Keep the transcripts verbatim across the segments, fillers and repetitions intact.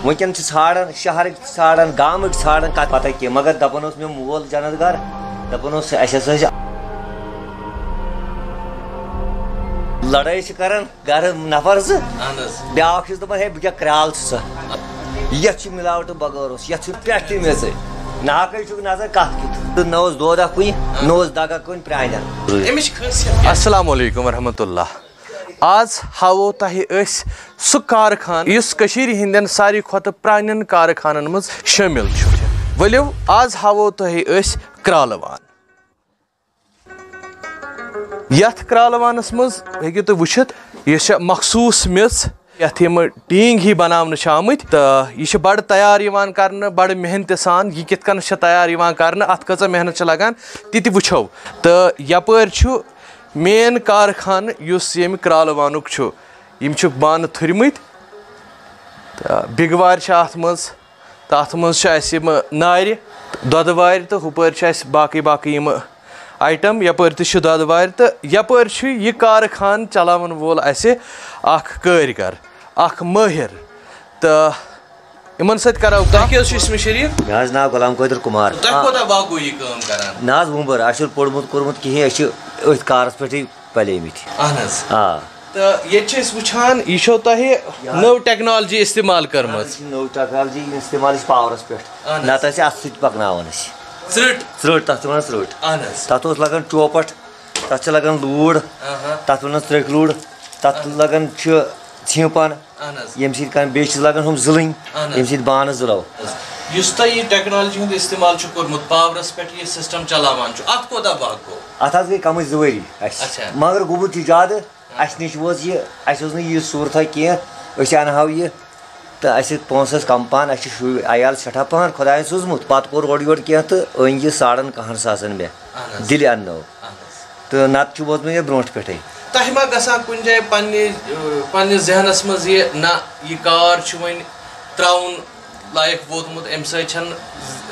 وٕنکٮ۪ن چھِ ژھانڈان، شہرٕکۍ تہِ ژھانڈان، گامٕکۍ ژھانڈان، کتھ پتہ کینٛہہ۔ مگر دپان اوس مےٚ مول جنت گار، دپان اوس، اسہِ ہسا ٲسۍ لڑٲے چھِ کران گرٕ نفر زٕ۔ اہن حظ۔ بیاکھ چھُس دپان، ہے، بہٕ کیٛاہ کرٛال چھُ سا؟ یتھ چھُ ملاوٹہٕ بغٲر اوس، یتھ چھُ پٮ۪ٹھ تہِ میٚژٕے۔ ناکے چھُکھ نظر کتھ کیُتھ۔ تہٕ نہ اوس دود اکھ کُنہِ، نہ اوس دگ اکھ کُنہِ پرٛانٮ۪ن۔ امِچ خٲصیت کیٛاہ؟ السلام علیکم ورحمۃ اللہ۔ آز ہاوو تۄہہِ أسۍ سُہ کارخانہٕ یُس کٔشیٖرِ ہٕنٛدٮ۪ن ساروی کھۄتہٕ پرٛانٮ۪ن کارخانن منٛز شٲمِل چھُ۔ ؤلِو، آز ہاوو تۄہہِ أسۍ کرٛالہٕ وان۔ یَتھ کرٛالہٕ وانَس منٛز ہیٚکِو تُہۍ وٕچھِتھ، یہِ چھےٚ مخصوٗص میٚژ، یَتھ یِم ٹیٖنٛگ ہی بَناونہٕ چھِ آمٕتۍ، تہٕ یہِ چھِ بَڑٕ تیار یِوان کرنہٕ، بَڑٕ محنتہٕ سان۔ یہِ کِتھ کٔنۍ چھِ تیار یِوان کرنہٕ، اَتھ کۭژاہ محنت چھِ لگان، تہِ تہِ وٕچھو۔ تہٕ یَپٲرۍ چھُ مین کارخانہٕ یُس ییٚمہِ کرٛالہٕ وانُک چھُ۔ یِم چھِ بانہٕ تھٔرمٕتۍ۔ تہٕ بِگوارِ چھِ اَتھ منٛز، تہٕ اَتھ منٛز چھِ اَسہِ یِم نارِ، دۄدٕ وارِ، تہٕ ہُپٲرۍ چھِ اَسہِ باقٕے باقٕے یِم آیٹم۔ یَپٲرۍ تہِ چھِ دۄدٕ وارِ، تہٕ یَپٲرۍ چھُ یہِ کارخانہٕ چلاوَن وول اَسہِ اَکھ کٲرۍ گر، اَکھ مٲہِر۔ تہٕ یِمن سۭتۍ کرو کتھ۔ تۄہہِ کیٛاہ حظ چھُ اسمِ شریٖف؟ مےٚ حظ ناو غلام قٲدر کُمار۔ تۄہہِ کوٗتاہ وقت گوٚو یہِ کٲم کران؟ نہ حظ، وُمبر، اَسہِ چھُنہٕ پوٚرمُت کوٚرمُت کِہیٖنۍ، أسۍ چھِ أتھۍ کارس پٮ۪ٹھٕے پَلے مٕتۍ۔ اہن حظ۔ آ۔ تہٕ ییٚتہِ چھِ أسۍ وٕچھان، یہِ چھو تۄہہِ یہِ حظ نٔو ٹیکنالوجی استعمال کٔرمٕژ۔ اَہن حظ، یہِ چھِ نٔو ٹیکنالوجی استعمال أسۍ پاورس پٮ۪ٹھ۔ اہن حظ۔ نتہٕ ٲسۍ اَتھٕ سۭتۍ پَکناوان أسۍ۔ ژرٕٹ۔ ژرٕٹ، تَتھ چھِ وَنان ژرٕٹ۔ اہن حظ۔ تَتھ اوس لَگان چوپٹ، تَتھ چھِ لَگان لوٗر، اہن۔ تَتھ وَنان ترٛکۍ لوٗر، تَتھ اہن۔ لَگان چھِ ژھیٚنٛپَن۔ اہن حظ۔ ییٚمہِ سۭتۍ کانٛہہ بیٚیہِ چھِس لَگان ہُم زٕلٕنۍ، اہن حظ۔ ییٚمہِ سۭتۍ بانہٕ زٕلو۔ یُس تۄہہِ یہِ ٹیکنالوجی ہُنٛد استعمال چھُ کوٚرمُت، پاورَس پٮ۪ٹھ یہِ سسٹم چلاوان چھُ، اَتھ کوٗتاہ وقت گوٚو؟ اَتھ حظ گٔے کَمٕے زٕ ؤری اَسہِ، اچھا۔ مگر گوٚمُت چھُ زیادٕ۔ اہن۔ اَسہِ نِش ووت یہِ، اَسہِ اوس نہٕ یہِ صوٗرتھا کینٛہہ، أسۍ اَنہٕ ہاو یہِ، تہٕ اَسہِ پونٛسہٕ ٲسۍ کَم پَہَن، اَسہِ چھُ شُرۍ عیال سٮ۪ٹھاہ پَہَن، خۄدایَن سوٗزمُت۔ پَتہٕ کوٚر اورٕ یورٕ کینٛہہ تہٕ أنۍ یہِ ساڑَن کَہَن ساسَن مےٚ۔ اہن حظ۔ دِلہِ اَننٲو۔ اہن حظ۔ تہٕ نَتہٕ چھُ ووتمُت یہِ برونٛٹھ پٮ۪ٹھَے۔ تۄہہِ ما گژھان کُنہِ جایہِ پننہِ، ٲ، پننِس ذہنس منٛز یہِ، نہ، یہِ کار چھُ وۄنۍ ترٛاوُن لایق ووتمُت، اَمہِ سۭتۍ چھَنہٕ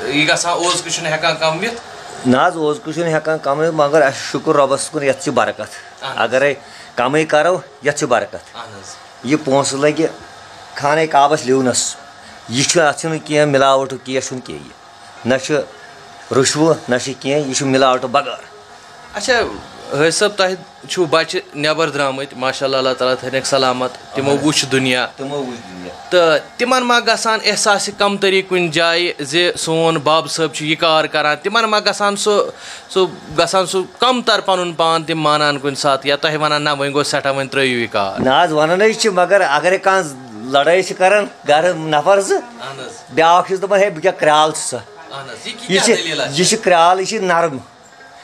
یہِ گژھان، اوزکہٕ چھُنہٕ ہٮ۪کان کم وِتھ؟ نہ حظ، اوزکہٕ چھُنہٕ ہٮ۪کان کم وِتھ، مگر اَسہِ چھُ شُکُر رۄبس کُن، یَتھ چھِ برکت۔ اہن حظ۔ اگرے کمٕے کرو، یَتھ چھِ برکت۔ اہن حظ۔ یہِ پونٛسہٕ لگہِ خانہ کعبس لیونس۔ یہِ چھُ، اَتھ چھُنہٕ کینٛہہ ملاوٹُک، کینٛہہ چھُنہٕ کینٛہہ یہِ۔ نہ چھُ رُشوٕ، نہ چھُ کینٛہہ، یہِ چھُ ملاوٹہٕ بغٲر۔ اچھا، حٲج صٲب، تۄہہِ چھُو بچہِ نٮ۪بر درٛامٕتۍ، ماشاء اللہ، اللہ تعالیٰ تھٲینَکھ سلامت، تِمو اہن۔ وُچھ دُنیا۔ تِمو وُچھ دُنیا۔ تہٕ تِمن ما گژھان احساسِ کمتری کُنہِ جایہِ زِ سون باب صٲب چھُ یہِ کار کران؟ تِمن ما گژھان سُہ، سُہ گژھان سُہ کمتر پنُن پان تِم مانان کُنہِ ساتہٕ، یا تۄہہِ ونان، نہ، وۄنۍ گوٚو سٮ۪ٹھاہ، وۄنۍ ترٲیِو یہِ کار؟ نہ حظ، ونان ہے چھِ، مگر اگرے کانٛہہ لڑٲے چھِ کران گرٕ نفر زٕ، اہن حظ۔ بیاکھ چھُس دپان، ہے، بہٕ کیٛاہ کرٛال چھُ سا؟ اہن حظ، یہِ یہِ کیٛاہ چھِ، دٔلیٖل آسہِ؟ یہِ چھِ کرٛال، یہِ چھِ نرم۔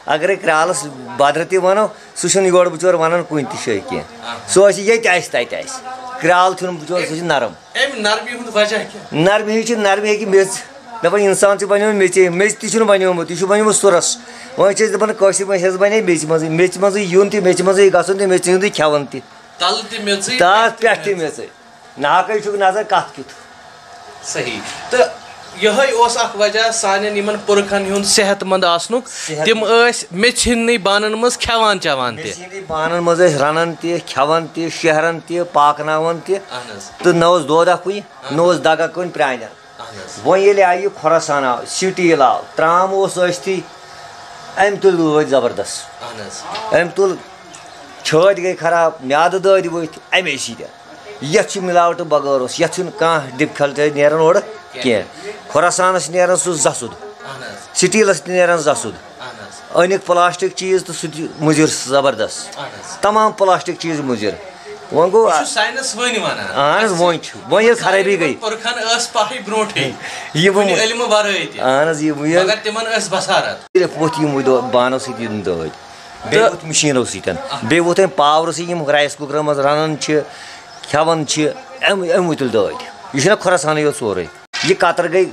اگرے کرٛالس بدرٕ تہِ ونو، سُہ چھُنہٕ یورٕ بچور ونان کُنہِ تہِ جایہِ کینٛہہ۔ آ۔ سُہ آسہِ ییٚتہِ آسہِ تتہِ آسہِ۔ کرٛال چھُنہٕ بچور، سُہ چھُ نرم۔ امہِ نرمی ہُنٛد وجہ کیٛاہ؟ نرمی چھِ، نرمی ہیٚکہِ میٚژ۔ دپان انسان چھُ بنیومُت میٚژے، میٚژِ تہِ چھُنہٕ بنیومُت، یہِ چھُ بنیومُت سُرس۔ وۄنۍ چھِ أسۍ دپان کٲشِر پٲٹھۍ، ہیٚس بنے میٚژِ منٛزٕے، میٚژِ منٛزٕے یُن تہِ، میٚژِ منٛزٕے گژھُن تہِ، میٚژِ ہُنٛدُے کھٮ۪وان تہِ۔ تلہٕ تہِ میٚژٕے، تتھ پٮ۪ٹھ تہِ پٮ۪ٹھ تہِ میٚژٕے۔ میٚژٕے۔ ناکے چھُکھ نظر کتھ کیُتھ۔ صحیح۔ تہٕ یِہوٚے اوس اکھ وجہ سانٮ۪ن یِمن پُرکھن ہُنٛد صحت مند آسنُک۔ صحت تِم ٲسۍ میٚژِ ہٕنٛدنٕے بانن منٛز کھٮ۪وان چٮ۪وان تہِ۔ میٚژِ ہٕنٛدی بانن منٛز ٲسۍ رنان تہِ، کھٮ۪وان تہِ، شیہران تہِ، پاکناوان تہِ۔ اہن حظ۔ تہٕ نہ اوس دود اکھ کُنہِ، اہن۔ نہ اوس دگ اکھ کُنہِ پرٛانٮ۪ن۔ اہن حظ۔ وۄنۍ ییٚلہِ آیہِ یہِ خۄراسان آو، سٹیٖل آو، ترٛام اوس ٲسۍتھٕے، أمۍ تُلۍ لٲدۍ زبردست۔ اہن حظ۔ أمۍ تُل، چھٲتۍ گٔے خراب، میادٕ دٲدۍ ؤتھۍ اَمے سۭتۍ۔ یَتھ چھِ مِلاوٹہٕ بغٲر اوس، یَتھ چھُنہٕ کانٛہہ ڈِفکلٹی نیران اورٕ کینٛہہ۔ خۄراسانَس چھِ نیران سُہ زَسُد، اہن حظ۔ سٹیٖلَس تہِ نیران زَسُد۔ اہن حظ۔ أنِکھ پلاسٹک چیٖز تہٕ سُہ تہِ مُضِر زبردست۔ اہن حظ۔ تمام پلاسٹک چیٖز مُضِر۔ وۄنۍ گوٚو یہِ چھُ ساینس وٲنۍ وَنان۔ اہن حظ، وۄنۍ چھُ، وۄنۍ ییٚلہِ خرٲبی گٔے۔ پُرکھن ٲس پَہٕے برونٛٹھٕے۔ یہِ وۄنۍ کُنہِ علمہٕ وَرٲے تہِ۔ اہن حظ، یہِ وۄنۍ ییٚلہِ مگر تِمن ٲس بصارت۔ صرف ووٚتھ یِموٕے دۄ-، بانو سۭتۍ یِم دٲدۍ۔ بیٚیہِ تہٕ ووٚتھ مِشیٖنو سۭتۍ۔ اہن۔ بیٚیہِ ووٚتھ أمۍ پاورٕ سۭتۍ یِم رایس کُکرن منٛز رَنان چھِ، کھٮ۪وان چھِ، أمۍ، أمۍ وُتُل دٲدۍ۔ یہِ چھُنہ خۄراسانٕے یوت سورُے۔ یہِ کترٕ گٔے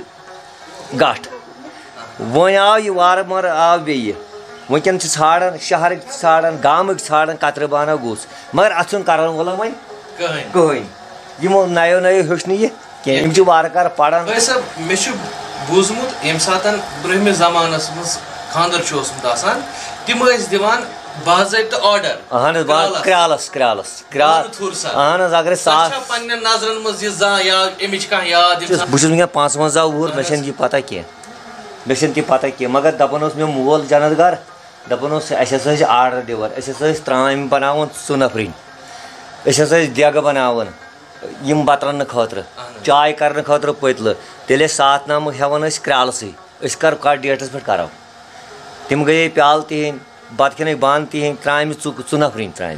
گٹھ۔ وۄنۍ آو یہِ وارٕ مارٕ آو بیٚیہِ۔ وٕنکٮ۪ن چھِ ژھانڈان، شہرٕکۍ تہِ ژھانڈان، گامٕکۍ تہِ ژھانڈان، کترٕ بانہ گوٚژھ۔ مگر اتھ چھُنہٕ کرن وول وۄنۍ کٕہٕنۍ۔ کٕہٕنۍ۔ یِمو نَیو نَیو ہیوٚچھ نہٕ یہِ کینٛہہ۔ یِم چھِ وارٕ کارٕ پران۔ بھائی صٲب، مےٚ چھُ بوٗزمُت، ییٚمہِ ساتہٕ برٛونٛہمِس زمانس منٛز خانٛدر چھُ اوسمُت آسان، تِم ٲسۍ دِوان باضٲبطہٕ آرڈر۔ اہن حظ، با-، کرٛالَس۔ کرٛالَس، کرٛالَس، کرٛال-، بانہٕ تھوٚر سا۔ اہن حظ، اگر تۄہہِ ساس چھا پننٮ۪ن نظرن منٛز یہِ زانٛہہ یاد، اَمِچ کانٛہہ یاد، ییٚمہِ بہٕ چھُس، ساتہٕ بہٕ چھُس وٕنکیٚن پانٛژوَنٛزاہ وُہُر، مےٚ اہن حظ۔ چھَنہٕ یہِ پتہ کینٛہہ۔ مےٚ چھَنہٕ تہِ پتہ کینٛہہ، مگر دَپان اوس مےٚ مول جنت گار، دَپان اوس، اَسہِ ہسا ٲسۍ آرڈر دِوان، أسۍ ہسا ٲسۍ ترٛامہِ بَناوان ژٕ نفرٕنۍ، أسۍ ہسا ٲسۍ دٮ۪گہٕ بَناوان یِم بَتہٕ رَننہٕ خٲطرٕ، اہن حظ۔ چاے کَرنہٕ خٲطرٕ پٔتلہٕ، تیٚلہِ ٲسۍ ساتھ نامہٕ ہٮ۪وان أسۍ کرٛالسٕے، أسۍ کَر کَتھ ڈیٹَس پٮ۪ٹھ کَرو؟ تِم گٔیے پیالہٕ تِہِنٛدۍ، بَتہٕ کھٮ۪نٕکۍ بانہٕ تِہِنٛدۍ، ترٛامہِ ژُ-، ژُ نفرٕنۍ ترٛامہِ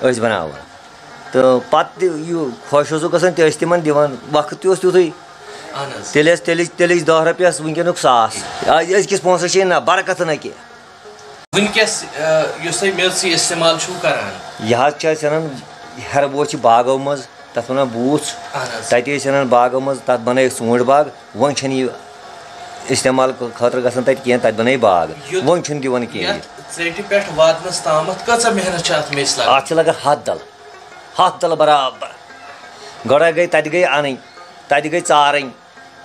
ٲسۍ بَناوان۔ تہٕ پَتہٕ تہِ یہِ خۄش اوسُکھ گژھان، تہِ ٲسۍ تِمَن دِوان، وقت تہِ اوس تیُتھُے۔ اہن حظ۔ تیٚلہِ ٲسۍ، تیٚلہِ، تیٚلہِ ٲسۍ دَہ رۄپیہِ، آسہٕ وٕنکیٚنُک ساس۔ آ، أزکِس پونٛسَس چھے نہ برکت نہ کینٛہہ۔ وٕنکیٚس، آ، یُس تُہۍ میٚژ یہِ استعمال چھِو کران؟ یہِ حظ چھِ أسۍ اَنان ہیٚرٕ بوز چھِ باغو منٛز، تَتھ وَنان بوٗژھ۔ اہن حظ۔ تَتہِ ٲسۍ اَنان باغو منٛز، تَتھ بَنٲیِکھ ژوٗنٛٹھۍ باغ۔ وۄنۍ چھَنہٕ یہِ استعمال خٲطرٕ گژھان تَتہِ کینٛہہ، تَتہِ بَنٲیِکھ باغ۔ یُتھ وۄنۍ چھُنہٕ دِوان کینٛہہ یہِ۔ یَتھ ژیٚٹہِ پٮ۪ٹھ واتنَس تامَتھ کۭژاہ محنت چھِ اَتھ میٚژِ لَگان؟ اَتھ چھِ لَگان ہَتھ دَلہٕ، ہَتھ دَلہٕ برابر۔ گۄڈَے گٔے، تَتہِ گٔے اَنٕنۍ، تَتہِ گٔے ژارٕنۍ،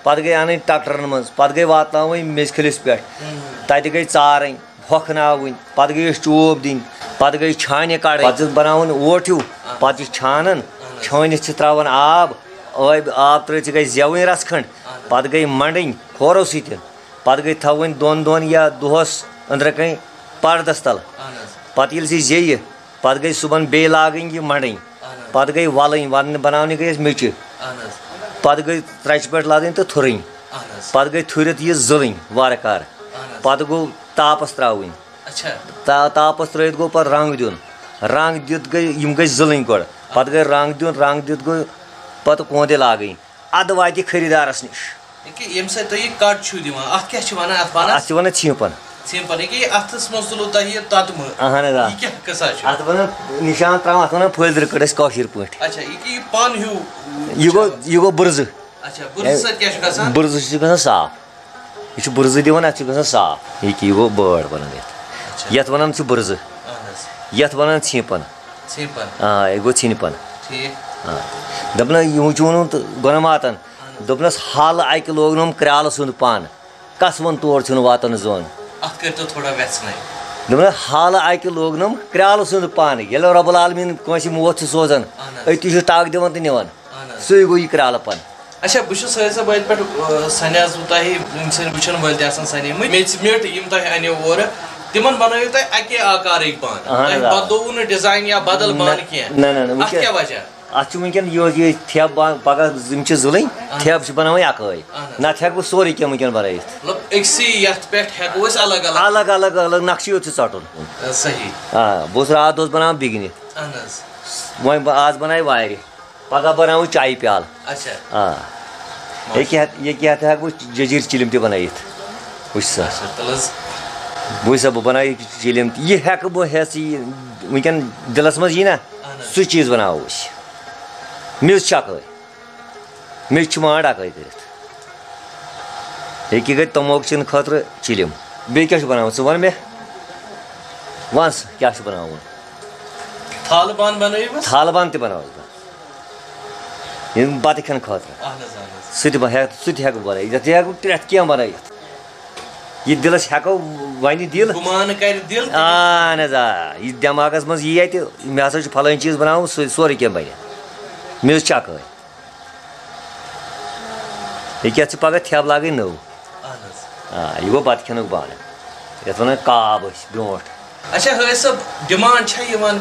پَتہٕ گٔے اَنٕنۍ ٹرٛیکٹَرَن منٛز، پَتہٕ گٔے واتناوٕنۍ میٚژِ کھٔلِس پٮ۪ٹھ، ہُم۔ تَتہِ گٔے ژارٕنۍ، ہۄکھناوٕنۍ، پَتہٕ گٔے أسۍ چوب دِنۍ، پَتہٕ گٔے چھانہِ کَڑٕنۍ، پَتہٕ چھِ بَناوٕنۍ اوٹھ ہیوٗ، اَہَن۔ پَتہٕ چھِ چھانان، اَہَن حظ۔ چھٲنِتھ چھِ ترٛاوان آب، ٲبۍ آب ترٛٲوِتھ چھِ گژھِ زٮ۪وٕنۍ رَژھ کھنٛڈ، اَہَن حظ۔ پَتہٕ گٔے مَنڈٕنۍ کھورو سۭتۍ، پَتہٕ گٔے تھاوٕنۍ دۄن دۄہَن یا دۄہَس أنٛدرٕ کَنۍ پَردَس تَل، اَہَن حظ۔ پَتہٕ ییٚلہِ سُہ زیٚیہِ، پَتہٕ گٔے صُبحن بیٚیہِ لاگٕنۍ یہِ مَنڈٕنۍ۔ اَہَن حظ۔ پَتہٕ گٔے وَلٕنۍ، وَنہٕ بَناونہِ گٔے اَسہِ میٚژِ۔ اَہَن حظ۔ پَتہٕ گٔے ترٛچہِ پٮ۪ٹھ لاگٕنۍ تہٕ تھُرٕنۍ۔ اَہَن حظ۔ پَتہٕ گٔے تھُرِتھ یہِ زٕلٕنۍ وارٕ کارٕ۔ اَہَن حظ۔ پَتہٕ گوٚو تاپَس ترٛاوٕنۍ۔ اچھا۔ تا-، تاپَس ترٛٲوِتھ گوٚو پَتہٕ رنٛگ دیُن۔ رنٛگ دِتھ گٔے، یِم گٔے زٕلٕنۍ گۄڈٕ۔ پَتہٕ گٔے رنٛگ دیُن، رنٛگ دِتھ گوٚو پَتہٕ کوندِ لاگٕنۍ۔ اَدٕ واتہِ خٔریٖدارَس نِش۔ ییٚکیٛاہ، ییٚمہِ سۭتۍ تُہۍ یہِ کَٹ چھِو دِوان، اَتھ کیٛاہ چھِ وَنان؟ اَتھ بانَس؟ اَتھ چھِ وَنان ژھیٚمپَن۔ ژھیٚمپَن۔ ییٚکیٛاہ، یہِ اَتھَس منٛز تُلو تۄہہِ یہِ تَتمہٕ۔ اَہَن حظ، آ۔ یہِ کیٛاہ قٕصہ چھُ؟ اَتھ وَنان نِشان ترٛاوان، اَتھ وَنان پھٔلۍ رٕکٕڑ أسۍ کٲشِر پٲٹھۍ۔ اچھا، یہِ کہِ یہِ پَن ہیوٗ یہِ گوٚو، چھُ؟ یہِ گوٚو بُرزٕ۔ اچھا، بُرزٕ سۭتۍ کیٛاہ چھُ گژھان؟ بُرزٕ چھُ گژھان صاف۔ یہِ چھُ بُرزٕ دِوان، اَتھ چھُ گژھان صاف۔ یہِ کہِ یہِ گوٚو بٲڈ وَنان یَتھ۔ اچھا۔ یَتھ وَنان چھِ بُرزٕ۔ اَہَن حظ۔ یَتھ وَنان ژھیٚمپَن۔ ژھیٚمپَن۔ آ، یہِ گوٚو ژھیٚنہِ پَن۔ ٹھیٖک۔ آ۔ دَپنہ، یِمو چھُ ووٚنمُت گۄنہ ماتَن۔ اَہَن حظ۔ دوٚپنَس، حالہٕ اَکہِ لوگنَم کرٛالہٕ سُنٛد پَن۔ کَس وَن تور چھُنہٕ واتان زوٚن؟ اَتھ کٔرۍتو تھوڑا وٮ۪ژھنَے۔ دوٚپنَس، حالہٕ اَکہِ لوگنَم کرٛالہٕ سُنٛد پَن۔ ییٚلہِ رۄب العالمیٖن کٲنٛسہِ موت چھُ سوزان، اَہَن حظ۔ أتی چھُ ٹَکھ دِوان تہٕ نِوان۔ اَہَن حظ۔ سُے گوٚو یہِ کرٛالہٕ پَن۔ اچھا، بہٕ چھُس حٲج صٲب أتھۍ پٮ۪ٹھ، آ، سَنیٛاس بہٕ تۄہہِ، یِم سٲنۍ وٕچھَن وٲلۍ تہِ آسَن سَنے مٕتۍ۔ میٚژِ میٚٹۍ یِم تۄہہِ اَنیو اورٕ، تِمَن بَنٲیِو تُہۍ اَکے آکارٕکۍ بانہٕ۔ اَہَن تۄہہِ حظ، آ۔ بَدلووُ نہٕ ڈِزاین یا بَدَل نہ، بانہٕ کینٛہہ۔ نہ، نہ، نہ، اَتھ وٕچھ کیٛاہ وجہ؟ اَتھ چھُ وٕنکیٚن یہِ، یہِ تھٮ۪پ با-، پَگاہ یِم چھِ زٕلٕنۍ، اَہَن۔ تھٮ۪پ چھِ بَناوٕنۍ اَکٲے۔ اَہَن حظ۔ نَتہٕ ہٮ۪کہٕ بہٕ سورُے کینٛہہ وٕنکیٚن بَنٲیِتھ۔ مطلب، أکسٕے یَتھ پٮ۪ٹھ ہٮ۪کو أسۍ الگ الگ۔ الگ الگ الگ نقشہٕ یوت چھُ ژَٹُن۔ آ، صحیح۔ آ، بہٕ اوسُس راتھ دۄہَس بَناوان بِگنہِ۔ اَہَن حظ۔ وۄنۍ بہٕ آز بَناوِ وارِ۔ پَگاہ بَناوو چایہِ پیالہٕ۔ اچھا۔ آ۔ ماشاء ییٚکیٛاہ ہٮ۪تھ-، ییٚکیٛاہ ہٮ۪تھ ہٮ۪کہٕ بہٕ جٔزیٖرٕ چِلِم تہِ بَنٲیِتھ۔ وٕچھ سا۔ اچھا، تَلہٕ حظ۔ وٕچھ سا، بہٕ بَناوٕ یہِ چِلِم تہِ۔ یہِ ہٮ۪کہٕ بہٕ ہٮ۪س یہِ وٕنکٮ۪ن دِلَس منٛز یی نہ، اَہَن حظ۔ سُہ چیٖز بَناوو أسۍ۔ میٚژ چھِ اَکٲے۔ میٚژ چھِ مانٛڈ اَکٲے کٔرِتھ۔ ییٚکیٛاہ گٔے تموک چٮ۪نہٕ خٲطرٕ چِلِم۔ بیٚیہِ کیٛاہ چھُ بَناوُن؟ ژٕ وَن مےٚ۔ وَن سا، کیٛاہ چھُ بَناوُن؟ تھالہٕ بانہٕ بَنٲیِو حظ؟ تھالہٕ بانہٕ تہِ بَناوو أسۍ۔ یِم بَتہٕ کھٮ۪نہٕ خٲطرٕ۔ اَہَن حظ، اَہَن حظ۔ سُہ تہِ بہ-، ہٮ۪کھ-، سُہ تہِ ہٮ۪کہٕ بہٕ بَنٲیِتھ۔ یَتھ تہِ ہٮ۪کہٕ بہٕ پرٛٮ۪تھ کینٛہہ بَنٲیِتھ۔ یہِ دِلَس ہٮ۪کو وَنہِ دِل۔ گُمان کَرِ دِل تہِ۔ اَہَن حظ، آ۔ یہِ دٮ۪ماغَس منٛز یی اَتہِ، مےٚ ہسا چھُ پھلٲنۍ چیٖز بَناوُن، سُہ، سورُے کینٛہہ بَنہِ۔ میٚژ چھِ اَکٲے۔ یہِ کیٛاہ چھِ پَگاہ تھٮ۪پ لاگٕنۍ نٔو؟ اَہَن حظ۔ آ، یہِ گوٚو بَتہٕ کھٮ۪نُک بانہٕ۔ یَتھ وَنان کاب ٲسۍ برٛونٛٹھ۔ اچھا، حٲج صٲب، ڈِمانٛڈ چھےٚ یِوان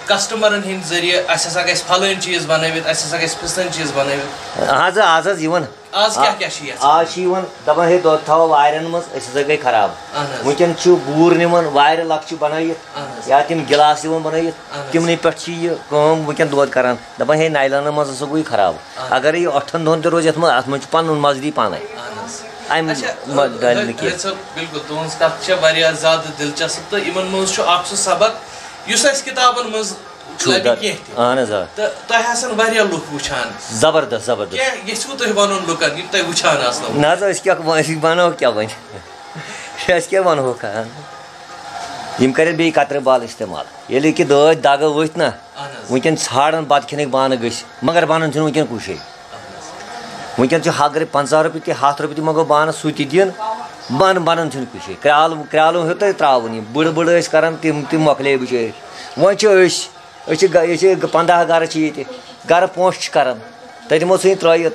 کسٹمرن ہٕنٛدِ ذٔریعہٕ، اَسہِ ہسا گژھِ پھلٲنۍ چیٖز بَنٲوِتھ، اَسہِ ہسا گژھِ فِستٲنۍ چیٖز بَنٲوِتھ؟ اَہَن حظ، آز حظ یِوان۔ آز کیٛاہ آ-، کیٛاہ چھِ یَژھان؟ آز چھِ یِوان دَپان، ہے، دۄد تھاوو وارٮ۪ن منٛز، أسۍ ہسا گٔے خراب۔ اَہَن حظ۔ وٕنکٮ۪ن چھُ بوٗر نِوان وارِ لۄکچہِ بَنٲیِتھ، اَہَن حظ۔ یا تِم گِلاس یِوان بَنٲیِتھ، اَہَن حظ۔ تِمنٕے پٮ۪ٹھ چھِ یہِ کٲم وٕنکٮ۪ن دۄد کَران۔ دَپان، ہے، نایلانَن منٛز ہسا گوٚو یہِ خراب۔ اَہَن۔ اگر یہِ ٲٹھن دۄہَن تہِ روزِ یَتھ منٛز، اَتھ منٛز چھُ پَنُن مَزٕ دی پانَے۔ اَہَن حظ۔ اَمہِ اچھا، مہ-، ڈَلہِ نہٕ حٲج کینٛہہ۔ صٲب، بِلکُل، تُہٕنٛز کَتھ چھےٚ واریاہ زیادٕ دِلچسپ تہٕ یِمَن منٛز چھُ اَکھ سُہ سبق یُس اَسہِ کِتابَن منٛز چھُ لَبہِ در-، کینٛہہ تہِ۔ اَہَن حظ، آ۔ تہٕ تۄہہِ آسَن واریاہ لُکھ وٕچھان۔ زبردست، زبردست۔ کیٛاہ یژھِوٕ تُہۍ وَنُن لُکَن یِم تۄہہِ وٕچھان آسنو؟ نہ حظ، أسۍ کیٛاہ وَ-، أسۍ وَنو کیٛاہ وۄنۍ؟ أسۍ کیٛاہ وَنہوکھ؟ یِم کَرن بیٚیہِ کَترِ بال استعمال۔ ییٚلہِ یہِ کہِ دٲدۍ دَگہٕ ؤتھۍ نہ، اَہَن حظ۔ وٕنکٮ۪ن ژھانڈان بَتہٕ کھٮ۪نٕکۍ بانہٕ گٔژھۍ، مگر بَنان چھُنہٕ وٕنکٮ۪ن کُشے۔ اَہَن حظ۔ وٕنکٮ۪ن چھُ ہَگرٕ پنٛژاہ رۄپیہِ تہِ، ہَتھ رۄپیہِ تہِ منٛگو بانَس، سُہ تہِ دِن۔ بَن بَنان چھُنہٕ کُچھے۔ کرٛالہٕ کرٛالہٕ ہیوٚت تۄہہِ ترٛاوُن یہِ، بٕڑٕ بٕڑٕ ٲسۍ کَران، تِم تِم مۄکلے بِچٲرۍ۔ وۄنۍ چھِ أسۍ، أسۍ چھِ گَ- یہِ چھِ پنٛداہ گَرٕ چھِ ییٚتہِ، گَرٕ پونٛسہٕ چھِ کَران۔ تَتہِ دِمو ژھٕنۍ ترٛٲیِتھ۔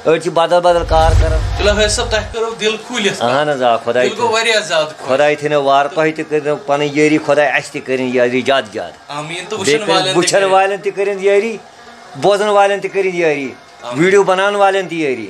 أڑۍ چھِ بدل بدل کار کران۔ تیٚلہِ حٲج صٲب، تۄہہِ کٔرٕو دِل کھوٗلِتھ کَتھ۔ اہن حظ، آ، خۄداے دِل گوٚو تھٲینو۔ واریاہ زیادٕ خۄش۔ خۄداے تھٲینو وارٕ، تۄہہِ تہِ کٔرِو پَنٕنۍ یٲری، خۄداے اَسہِ تہِ کٔرِنۍ یٲری زیادٕ زیادٕ۔ آمیٖن۔ تہٕ بیٚیہِ وٕچھَن کٔرِنۍ والٮ۪ن تہِ وٕچھَن کٔرِنۍ۔ والٮ۪ن تہِ کٔرِنۍ یٲری، بوزَن والٮ۪ن تہِ کٔرِنۍ یٲری، آمیٖن۔ ویٖڈیو بَناوَن والٮ۪ن تہِ یٲری۔